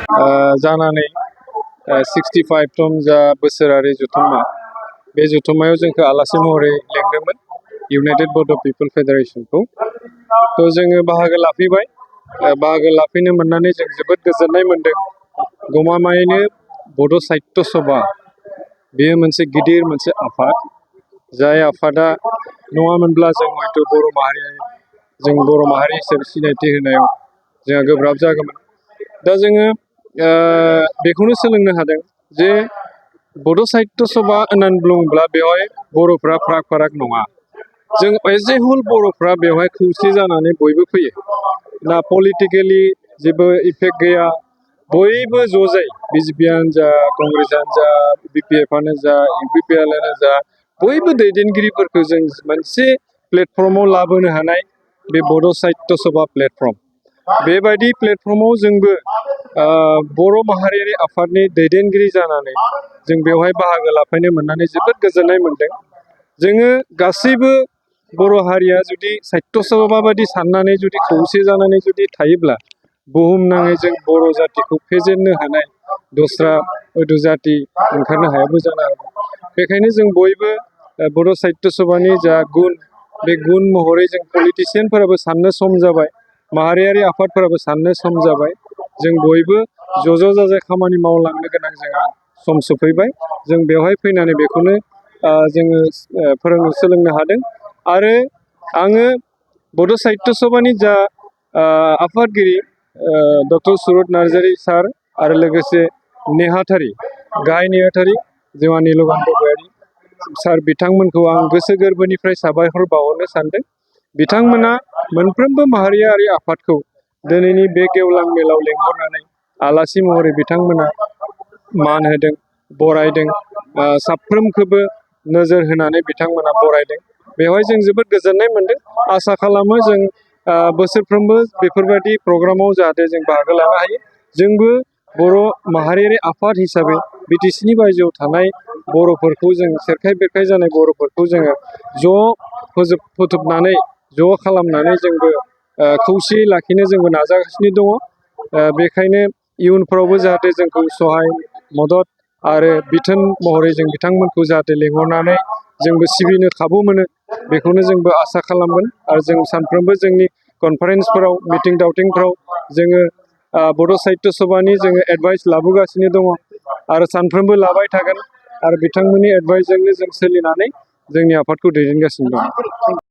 जानानै 65 जा बोसोरारि जथुम्मा बे जथुम्मायाव जोंखौ आलासि महरै लेंदोंमोन इउनाइटेड बड' पिपल फेडारेशनखौ। थ' जोङो बाहागो लाफैबाय। बाहागो लाफैनो मोननानै जों जोबोद गोजोननाय मोन्दों। गमामायैनो बड' साहित्य सभा बेयो मोनसे गिदिर मोनसे आफाद, जाय आफादा नङामोनब्ला जों हयथ' बर' माहारि हिसाबै सिनायथि होनायाव जोंहा गोब्राब जागौमोन। दा जोङो बेखौनो सोलोंनो हादों जे बड' साहित्य सभा होननानै बुङोब्ला बेवहाय बर'फ्रा फाराग फाराग नङा। जों एज ए हल बर'फ्रा बेवहाय खौसे जानानै बयबो फैयो। ना पलिटिकेलि जेबो इफेक्ट गैया, बयबो ज' जायो। बिजेपियानो जा, कंग्रेसआनो जा, बिपिएफआनो जा, इउपिपिएलआनो जा, बयबो दैदेनगिरिफोरखौ जों मोनसे प्लेटफर्माव लाबोनो हानाय बे बड' साहित्य सभा प्लेटफर्म। बेबायदि प्लेटफर्माव जोंबो बर' माहारियारि आफादनि दैदेनगिरि जानानै जों बेवहाय बाहागो लाफैनो मोननानै जोबोद गोजोननाय मोन्दों। जोङो गासैबो बर' हारिया जुदि साहित्य सभा बायदि साननानै जुदि खौसे जानानै जुदि थायोब्ला बुहुमनाङै जों बर' जातिखौ फेजेननो हानाय दस्रा हयथ' जाति ओंखारनो हायाबो जानो हागौ। बेखायनो जों बयबो बड' साहित्य सभानि जा गुन, बे गुन महरै जों पलिटिसियानफोराबो साननो सम जाबाय, माहारियारि आफादफोराबो साननो सम जाबाय। जों बयबो ज' जाजाय खामानि मावलांनो गोनां जोंहा सम सफैबाय। जों बेवहाय फैनानै बेखौनो जोङो सोलोंनो हादों। आरो आङो बड' साहित्य सभानि जा आफादगिरि डक्टर सुरत नार्जारि सार आरो लोगोसे नेहाथारि, गाहाय नेहाथारि जोंहा नीलकान्त गयारि सार, बिथांमोनखौ आं गोसो गोरबोनिफ्राय साबायखर बावहरनो सानदों। बिथांमोना मोनफ्रोमबो माहारियारि आफादखौ दिनैनि बे गेवलां मेलाव लेंहरनानै आलासि महरै बिथांमोना मान होदों, बरायदों। साफ्रोमखौबो नोजोर होनानै बिथांमोना बरायदों। बेवहाय जों जोबोद गोजोननाय मोन्दों। आसा खालामो जों बोसोरफ्रोमबो बेफोरबायदि प्रग्रामाव जाहाथे जों बाहागो लानो हायो। जोंबो बर' माहारियारि आफाद हिसाबै बिटिसिनि बायजोआव थानाय बर'फोरखौ जों सेरखाय बेरखाय जानाय बर'फोरखौ जोङो ज' फोथुबनानै ज' खालामनानै जोंबो खौसेयै लाखिनो जोंबो नाजागासिनो दङ। बेखायनो इयुनफ्रावबो जाहाथे जोंखौ सहाय मदद आरो बिथोन महरै जों बिथांमोनखौ जाहाथे लेंहरनानै जोंबो सिबिनो खाबु मोनो, बेखौनो जोंबो आसा खालामगोन। आरो जों सानफ्रोमबो जोंनि कनफारेन्सफोराव, मिटिं दावथिंफ्राव जोङो बड' साहित्य सभानि जोङो एडभाइस लाबोगासिनो दङ आरो सानफ्रोमबो लाबाय थागोन। आरो बिथांमोननि एडभाइसजोंनो जों सोलिनानै जोंनि आफादखौ दैदेनगासिनो दं।